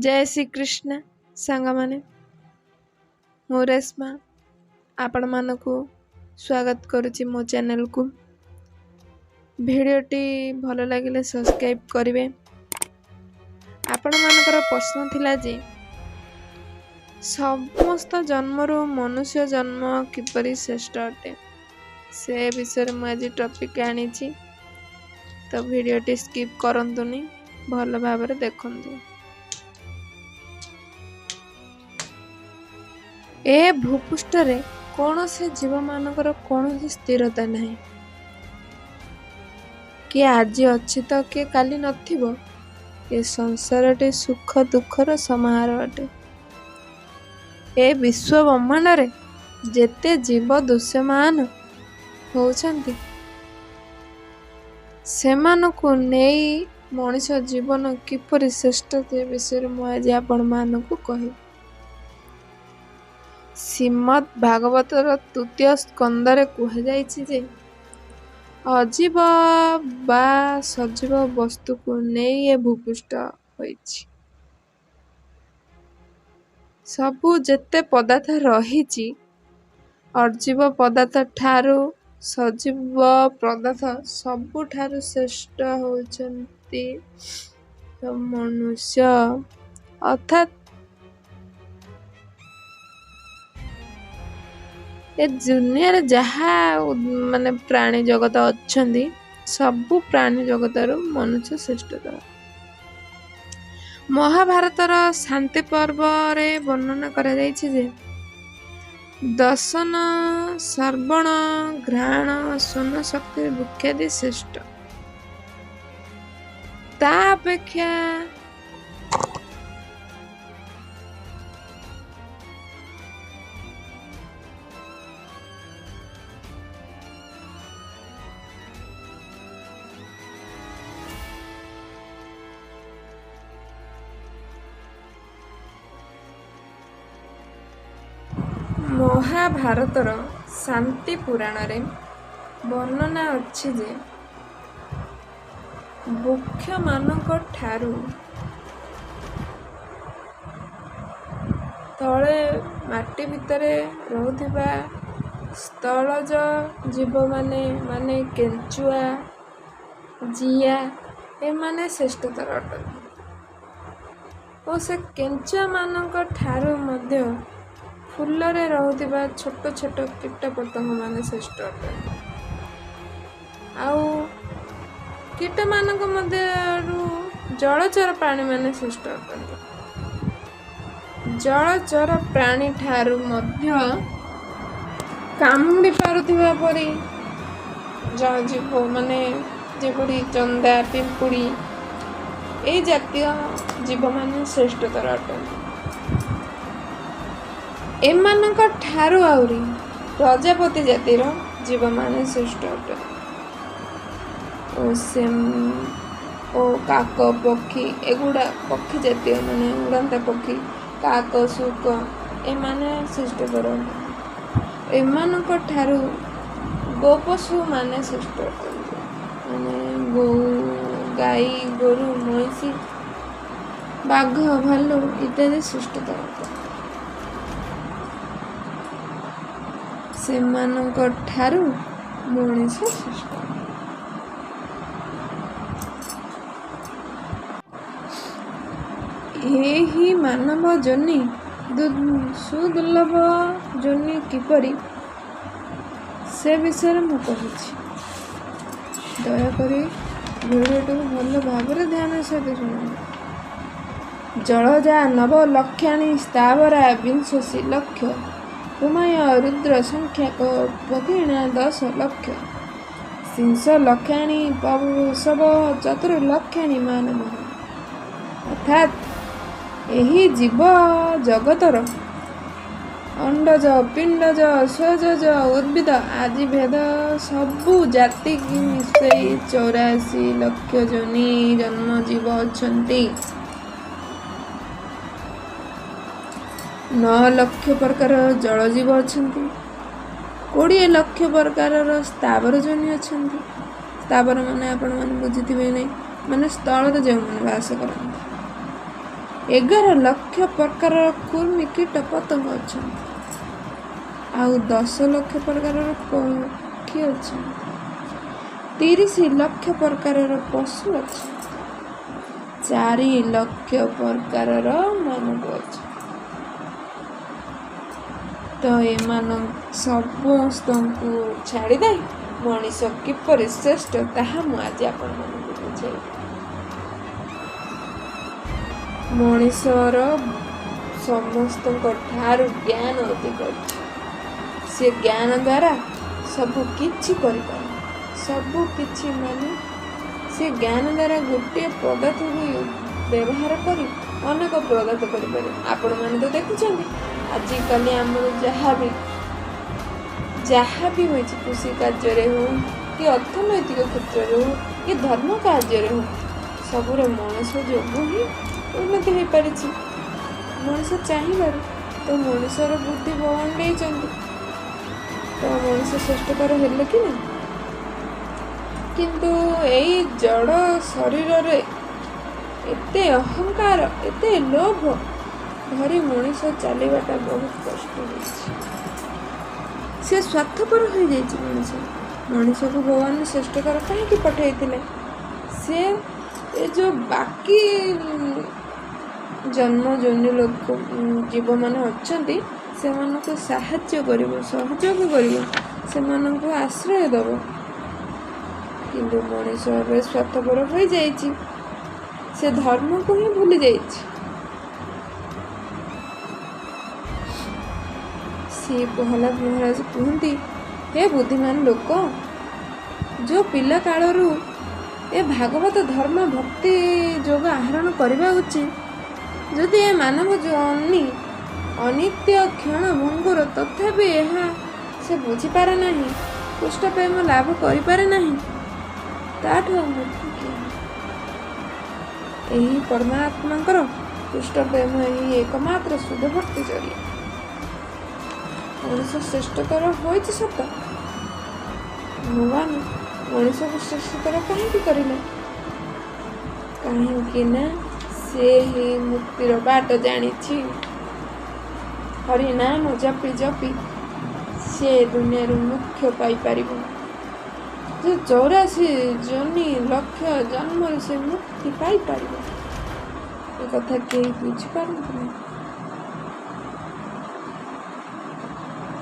ଜୟ ଶ୍ରୀକୃଷ୍ଣ ସାଙ୍ଗମାନେ, ମୁଁ ରେଶ୍ମା ଆପଣମାନଙ୍କୁ ସ୍ୱାଗତ କରୁଛି ମୋ ଚ୍ୟାନେଲକୁ। ଭିଡ଼ିଓଟି ଭଲ ଲାଗିଲେ ସବସ୍କ୍ରାଇବ୍ କରିବେ। ଆପଣମାନଙ୍କର ପ୍ରଶ୍ନ ଥିଲା ଯେ ସମସ୍ତ ଜନ୍ମରୁ ମନୁଷ୍ୟ ଜନ୍ମ କିପରି ଶ୍ରେଷ୍ଠ ଅଟେ, ସେ ବିଷୟରେ ମୁଁ ଆଜି ଟପିକ୍ ଆଣିଛି। ତ ଭିଡ଼ିଓଟି ସ୍କିପ୍ କରନ୍ତୁନି, ଭଲ ଭାବରେ ଦେଖନ୍ତୁ। ଏ ଭୂପୃଷ୍ଠରେ କୌଣସି ଜୀବମାନଙ୍କର କୌଣସି ସ୍ଥିରତା ନାହିଁ। କିଏ ଆଜି ଅଛି ତ କିଏ କାଲି ନଥିବ। ଏ ସଂସାରଟି ସୁଖ ଦୁଃଖର ସମାହାର ଅଟେ। ଏ ବିଶ୍ୱ ବ୍ରହ୍ମାଣ୍ଡରେ ଯେତେ ଜୀବ ଦୃଶ୍ୟମାନ ହେଉଛନ୍ତି, ସେମାନଙ୍କୁ ନେଇ ମଣିଷ ଜୀବନ କିପରି ଶ୍ରେଷ୍ଠ, ସେ ବିଷୟରେ ମୁଁ ଆଜି ଆପଣମାନଙ୍କୁ କହିବି। ଶ୍ରୀମଦ୍ ଭାଗବତର ତୃତୀୟ ସ୍କନ୍ଧରେ କୁହାଯାଇଛି ଯେ ଅଜୀବ ବା ସଜୀବ ବସ୍ତୁକୁ ନେଇ ଏ ଭୂପୃଷ୍ଠ ହୋଇଛି। ସବୁ ଯେତେ ପଦାର୍ଥ ରହିଛି, ଅଜୀବ ପଦାର୍ଥ ଠାରୁ ସଜୀବ ପଦାର୍ଥ ସବୁଠାରୁ ଶ୍ରେଷ୍ଠ ହେଉଛନ୍ତି ମନୁଷ୍ୟ। ଅର୍ଥାତ୍ ଏ ଦୁନିଆରେ ଯାହା ମାନେ ପ୍ରାଣୀ ଜଗତ ଅଛନ୍ତି, ସବୁ ପ୍ରାଣୀ ଜଗତରୁ ମନୁଷ୍ୟ ଶ୍ରେଷ୍ଠତର। ମହାଭାରତର ଶାନ୍ତି ପର୍ବରେ ବର୍ଣ୍ଣନା କରାଯାଇଛି ଯେ ଦର୍ଶନ, ଶ୍ରବଣ, ଘ୍ରାଣ, ସ୍ୱନ ଶକ୍ତି ବୃକ୍ଷାଦି ଶ୍ରେଷ୍ଠ। ତା ଅପେକ୍ଷା ମହାଭାରତର ଶାନ୍ତି ପୁରାଣରେ ବର୍ଣ୍ଣନା ଅଛି ଯେ ବୃକ୍ଷମାନଙ୍କ ଠାରୁ ତଳେ ମାଟି ଭିତରେ ରହୁଥିବା ସ୍ଥଳଜ ଜୀବମାନେ, ମାନେ କେଞ୍ଚୁଆ, ଜିଆ, ଏମାନେ ଶ୍ରେଷ୍ଠତର ଅଟନ୍ତି। ଓ ସେ କେଞ୍ଚୁଆମାନଙ୍କ ଠାରୁ ମଧ୍ୟ ଫୁଲରେ ରହୁଥିବା ଛୋଟ ଛୋଟ କୀଟ ପତଙ୍ଗମାନେ ଶ୍ରେଷ୍ଠ ଅଟନ୍ତି। ଆଉ କୀଟମାନଙ୍କ ମଧ୍ୟରୁ ଜଳଚର ପ୍ରାଣୀମାନେ ଶ୍ରେଷ୍ଠ ଅଟନ୍ତି। ଜଳଚର ପ୍ରାଣୀ ଠାରୁ ମଧ୍ୟ କାମୁଡ଼ି ପାରୁଥିବା ପରି ଜୀବ, ମାନେ ଯେପରି ଜନ୍ଦା, ପିମ୍ପୁଡ଼ି, ଏଇ ଜାତୀୟ ଜୀବମାନେ ଶ୍ରେଷ୍ଠତର ଅଟନ୍ତି। ଏମାନଙ୍କ ଠାରୁ ଆହୁରି ପ୍ରଜାପତି ଜାତିର ଜୀବମାନେ ଶ୍ରେଷ୍ଠ ଅଟନ୍ତି। ଓ ସେ ଓ କାକ ପକ୍ଷୀ, ଏଗୁଡ଼ା ପକ୍ଷୀ ଜାତୀୟ ମାନେ ଉଡ଼ନ୍ତା ପକ୍ଷୀ, କାକ, ଶୁକ, ଏମାନେ ଶ୍ରେଷ୍ଠତର ଅଟନ୍ତି। ଏମାନଙ୍କ ଠାରୁ ଗୋପଶୁମାନେ ଶ୍ରେଷ୍ଠ ଅଟନ୍ତି, ମାନେ ଗାଈ, ଗୋରୁ, ମଇଁଷି, ବାଘ, ଭାଲୁ ଇତ୍ୟାଦି ଶ୍ରେଷ୍ଠତର ଅଟନ୍ତି। ସେମାନଙ୍କ ଠାରୁ ମଣିଷ ଶ୍ରେଷ୍ଠ। ଏହି ମାନବ ଯୋନି ସୁଦୁର୍ଲଭ ଯୋନି କିପରି, ସେ ବିଷୟରେ ମୁଁ କହୁଛି। ଦୟାକରି ଭିଡ଼ିଓଟିକୁ ଭଲ ଭାବରେ ଧ୍ୟାନ ସହିତ ଶୁଣନ୍ତୁ। ଜଳଜା ନବ ଲକ୍ଷାଣି ସ୍ଥାବରା ବିଂଶସି ଲକ୍ଷ କୁମୟ ରୁଦ୍ର ସଂଖ୍ୟାକ ପକ୍ଷିଣା 10 ଲକ୍ଷ ଶିଂସ ଲକ୍ଷାଣି ପବସବ ଚତୁର୍ଲକ୍ଷାଣି ମାନବ। ଅର୍ଥାତ୍ ଏହି ଜୀବ ଜଗତର ଅଣ୍ଡଜ, ପିଣ୍ଡଜ, ସ୍ୱଜଜ, ଉଦ୍ଭିଦ ଆଦି ଭେଦ ସବୁ ଜାତି ମିଶାଇ 84 ଲକ୍ଷ ଯୋନି ଜନ୍ମ ଜୀବ ଅଛନ୍ତି। 9 ଲକ୍ଷ ପ୍ରକାର ଜଳଜୀବ ଅଛନ୍ତି। 20 ଲକ୍ଷ ପ୍ରକାରର ସ୍ଥାବର ଯୋନି ଅଛନ୍ତି। ସ୍ଥାବର ମାନେ ଆପଣମାନେ ବୁଝିଥିବେ ନାହିଁ, ମାନେ ସ୍ଥଳରେ ଯେଉଁମାନେ ବାସ କରନ୍ତି। 11 ଲକ୍ଷ ପ୍ରକାରର କୃମି କୀଟ ପତଙ୍ଗ ଅଛନ୍ତି, ଆଉ 10 ଲକ୍ଷ ପ୍ରକାରର ପକ୍ଷୀ ଅଛନ୍ତି, 30 ଲକ୍ଷ ପ୍ରକାରର ପଶୁ ଅଛନ୍ତି, 4 ଲକ୍ଷ ପ୍ରକାରର ମାନବ ଅଛନ୍ତି। ତ ଏମାନଙ୍କ ସମସ୍ତଙ୍କୁ ଛାଡ଼ିଦେଇ ମଣିଷ କିପରି ଶ୍ରେଷ୍ଠ ତାହା ମୁଁ ଆଜି ଆପଣମାନଙ୍କୁ ବୁଝେଇବି। ମଣିଷର ସମସ୍ତଙ୍କ ଠାରୁ ଜ୍ଞାନ ଅଧିକ ଅଛି। ସେ ଜ୍ଞାନ ଦ୍ୱାରା ସବୁ କିଛି କରିପାରେ। ସବୁ କିଛି ମାନେ ସେ ଜ୍ଞାନ ଦ୍ୱାରା ଗୋଟିଏ ପଦାର୍ଥକୁ ବ୍ୟବହାର କରି ଅନେକ ପଦାର୍ଥ କରିପାରେ। ଆପଣମାନେ ତ ଦେଖୁଛନ୍ତି ଆଜିକାଲି ଆମର ଯାହା ବି ହୋଇଛି, କୃଷି କାର୍ଯ୍ୟରେ ହେଉ କି ଅର୍ଥନୈତିକ କ୍ଷେତ୍ରରେ ହେଉ କି ଧର୍ମ କାର୍ଯ୍ୟରେ ହେଉ, ସବୁରେ ମଣିଷ ଯୋଗୁଁ ହିଁ ଉନ୍ନତି ହୋଇପାରିଛି। ମଣିଷ ଚାହିଁବାରୁ ତ ମଣିଷର ବୁଦ୍ଧି ଭଗବାନ ଦେଇଛନ୍ତି, ତ ମଣିଷ ଶ୍ରେଷ୍ଠତର ହେଲେ କି ନାହିଁ? କିନ୍ତୁ ଏଇ ଜଡ଼ ଶରୀରରେ ଏତେ ଅହଙ୍କାର, ଏତେ ଲୋଭ ଧରି ମଣିଷ ଚାଲିବାଟା ବହୁତ କଷ୍ଟ ହୋଇଛି। ସେ ସ୍ୱାର୍ଥପର ହୋଇଯାଇଛି ମଣିଷ। ମଣିଷକୁ ଭଗବାନ ଶ୍ରେଷ୍ଠତର କାହିଁକି ପଠାଇଥିଲେ? ସେ ଏ ଯେଉଁ ବାକି ଜନ୍ମ ଜନ୍ୟ ଲୋକ ଜୀବମାନେ ଅଛନ୍ତି, ସେମାନଙ୍କୁ ସାହାଯ୍ୟ କରିବ, ସହଯୋଗ କରିବ, ସେମାନଙ୍କୁ ଆଶ୍ରୟ ଦେବ। କିନ୍ତୁ ମଣିଷ ଏବେ ସ୍ୱାର୍ଥପର ହୋଇଯାଇଛି। ସେ ଧର୍ମକୁ ହିଁ ଭୁଲି ଯାଇଛି। ଶ୍ରୀ ପ୍ରହ୍ଲାଦ ମହାରାଜ କୁହନ୍ତି, ହେ ବୁଦ୍ଧିମାନ ଲୋକ, ଯେଉଁ ପିଲା କାଳରୁ ଏ ଭାଗବତ ଧର୍ମ ଭକ୍ତି ଯୋଗ ଆହରଣ କରିବା ଉଚିତ, ଯଦି ଏ ମାନବ ଜନି ଅନିତ୍ୟ କ୍ଷଣ ଭଙ୍ଗୁର, ତଥାପି ଏହା ସେ ବୁଝିପାରେ ନାହିଁ, କୃଷ୍ଣ ପ୍ରେମ ଲାଭ କରିପାରେ ନାହିଁ, ତାଠୁ ଆଉ ମୂର୍ଖ କିଏ? ଏହି ପରମାତ୍ମାଙ୍କର କୃଷ୍ଣ ପ୍ରେମ ଏହି ଏକମାତ୍ର ଶୁଦ୍ଧ ଭକ୍ତି ଜରିଆ। ମଣିଷ ଶ୍ରେଷ୍ଠତର ହୋଇଛି ସତ, ଭଗବାନ ମଣିଷକୁ ଶ୍ରେଷ୍ଠତର କାହିଁକି କରିଲେ? କାହିଁକି ନା ସେ ହିଁ ମୁକ୍ତିର ବାଟ ଜାଣିଛି। ହରି ନାମ ଜପି ଜପି ସେ ଦୁନିଆରୁ ମୁକ୍ତି ପାଇପାରିବ। ଯେ 84 ଜନି ଲକ୍ଷ ଜନ୍ମରୁ ସେ ମୁକ୍ତି ପାଇପାରିବ, ଏ କଥା କେହି ବୁଝିପାରନ୍ତି ନାହିଁ।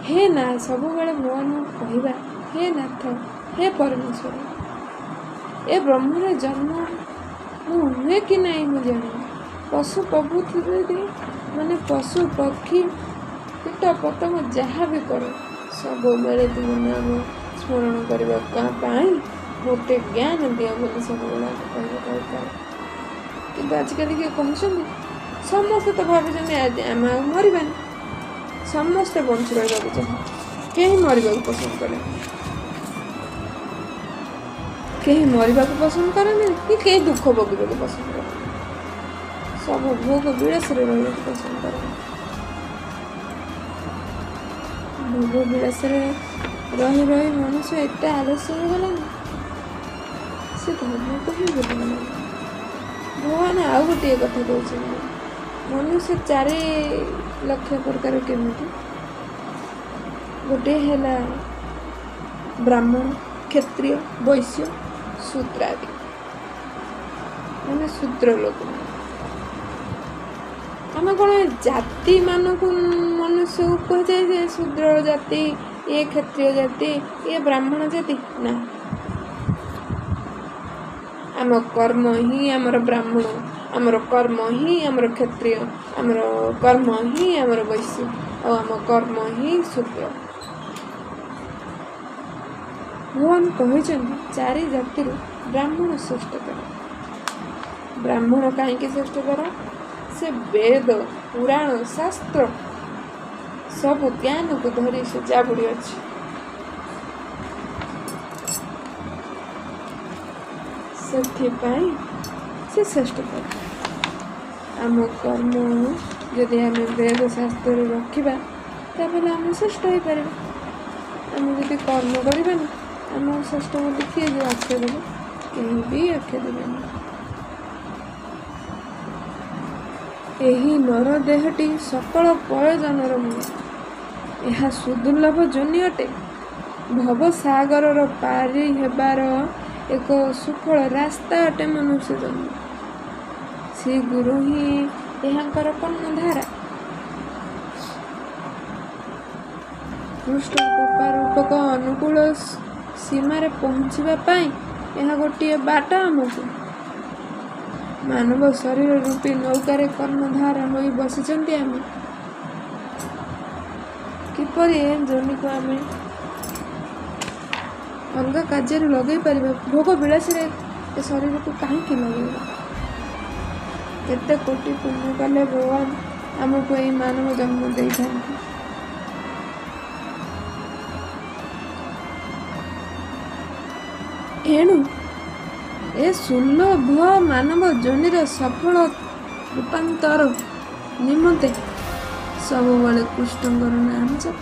ହେ ନା, ସବୁବେଳେ ଭଗବାନଙ୍କୁ କହିବା, ହେ ନାଥ, ହେ ପରମେଶ୍ୱର, ଏ ବ୍ରହ୍ମରେ ଜନ୍ମ ମୁଁ ହୁଏ କି ନାହିଁ ମୁଁ ଜାଣିନି। ପଶୁ ପ୍ରଭୃତି ମାନେ ପଶୁ ପକ୍ଷୀ କୀଟ ପତଙ୍ଗ ଯାହା ବି କର, ସବୁବେଳେ ତୁମ ନାମ ସ୍ମରଣ କରିବା ପାଇଁ ମୋତେ ଜ୍ଞାନ ଦିଅ ବୋଲି ସବୁବେଳେ ଆମେ କହିବା ଦରକାର। କିନ୍ତୁ ଆଜିକାଲି କିଏ କହୁଛନ୍ତି? ସମସ୍ତେ ତ ଭାବୁଛନ୍ତି ଆଜି ଆମେ ଆଉ ମରିବାନି। ସମସ୍ତେ ବଞ୍ଚି ରହିବାକୁ ଚାହାନ୍ତି, କେହି ମରିବାକୁ ପସନ୍ଦ କରେନି, କେହି ମରିବାକୁ ପସନ୍ଦ କରନ୍ତିନି କି କେହି ଦୁଃଖ ଭୋଗିବାକୁ ପସନ୍ଦ କରନ୍ତି। ସବୁ ଭୋଗ ବିଳାସରେ ରହିବାକୁ ପସନ୍ଦ କରନ୍ତି। ଭୋଗ ବିଳାସରେ ରହି ରହି ମଣିଷ ଏତେ ଆଳସ୍ୟ ହେଇଗଲାଣି, ସେ ଧର୍ମକୁ ହିଁ ଭୁଲିଗଲାଣି। ଭଗବାନ ଆଉ ଗୋଟିଏ କଥା କହୁଛନ୍ତି, ମନୁଷ୍ୟ 4 ଲକ୍ଷ ପ୍ରକାର କେମିତି? ଗୋଟିଏ ହେଲା ବ୍ରାହ୍ମଣ, କ୍ଷତ୍ରିୟ, ବୈଶ୍ୟ, ଶୂଦ୍ର ଆଦି, ମାନେ ଶୂଦ୍ର ଲୋକମାନେ। ଆମେ କ'ଣ ଜାତିମାନଙ୍କୁ ମନୁଷ୍ୟକୁ କୁହାଯାଏ ଯେ ଶୂଦ୍ର ଜାତି, ଇଏ କ୍ଷତ୍ରିୟ ଜାତି, ଇଏ ବ୍ରାହ୍ମଣ ଜାତି? ନା, ଆମ କର୍ମ ହିଁ ଆମର ବ୍ରାହ୍ମଣ, ଆମର କର୍ମ ହିଁ ଆମର କ୍ଷତ୍ରିୟ, ଆମର କର୍ମ ହିଁ ଆମର ବୈଶ୍ୟ, ଆଉ ଆମ କର୍ମ ହିଁ ଶୂଦ୍ର। ଭଗବାନ କହିଛନ୍ତି 4 ଜାତିରୁ ବ୍ରାହ୍ମଣ ଶ୍ରେଷ୍ଠତର। ବ୍ରାହ୍ମଣ କାହିଁକି ଶ୍ରେଷ୍ଠତର? ସେ ବେଦ, ପୁରାଣ, ଶାସ୍ତ୍ର ସବୁ ଜ୍ଞାନକୁ ଧରି ସେ ଜାବୁଡ଼ି ଅଛି। ସେଥିପାଇଁ ସେ ଶ୍ରେଷ୍ଠତର। ଆମ କର୍ମ ଯଦି ଆମେ ବେଦ ଶାସ୍ତ୍ରରେ ରଖିବା, ତାହେଲେ ଆମେ ଶ୍ରେଷ୍ଠ ହେଇପାରିବା। ଆମେ ଯଦି କର୍ମ କରିବାନି, ଆମକୁ ଶ୍ରେଷ୍ଠ ବୋଲି କିଏ ଯେଉଁ ଆଖ୍ୟା ଦେବ? କେହି ବି ଆଖ୍ୟା ଦେବେନି। ଏହି ନରଦେହଟି ସକଳ ପ୍ରୟୋଜନର ମୂଳ। ଏହା ସୁଦୁର୍ଲଭ ଯୋନି ଅଟେ। ଭବସାଗରର ପାରି ହେବାର ଏକ ସୁଫଳ ରାସ୍ତା ଅଟେ ମନୁଷ୍ୟ ଜନ୍ମ। ଶ୍ରୀଗୁରୁ ହିଁ ଏହାଙ୍କର କର୍ଣ୍ଣଧାର। କୃଷ୍ଣ କୃପା ରୂପକ ଅନୁକୂଳ ସୀମାରେ ପହଞ୍ଚିବା ପାଇଁ ଏହା ଗୋଟିଏ ବାଟ ଆମକୁ। ମାନବ ଶରୀର ରୂପୀ ନୌକାରେ କର୍ଣ୍ଣଧାର ହୋଇ ବସିଛନ୍ତି ଆମେ। କିପରି ଏ ଯୋନିକୁ ଆମେ ଅଲଗା କାର୍ଯ୍ୟରେ ଲଗାଇ ପାରିବା? ଭୋଗ ବିଳାସରେ ଏ ଶରୀରକୁ କାହିଁକି ଲଗାଇବା? କେତେ କୋଟି ପୁଣ୍ୟ କଲେ ଭଗବାନ ଆମକୁ ଏଇ ମାନବ ଜନ୍ମ ଦେଇଥାନ୍ତି। ଏଣୁ ଏ ସୁଲଭ ମାନବ ଯୋନିର ସଫଳ ରୂପାନ୍ତର ନିମନ୍ତେ ସବୁବେଳେ କୃଷ୍ଣଙ୍କର ନାମ ଜପ,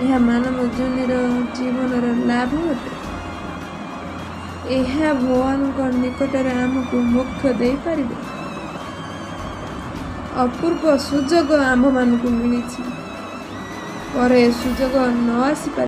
ଏହା ମାନବ ଯୋନିର ଜୀବନର ଲାଭ ଅଟେ। ଏହା ଭଗବାନଙ୍କ ନିକଟରେ ଆମକୁ ମୋକ୍ଷ ଦେଇପାରିବ। ଅପୂର୍ବ ସୁଯୋଗ ଆମ୍ଭମାନଙ୍କୁ ମିଳିଛି, ପରେ ଏ ସୁଯୋଗ ନ ଆସିପାରେ।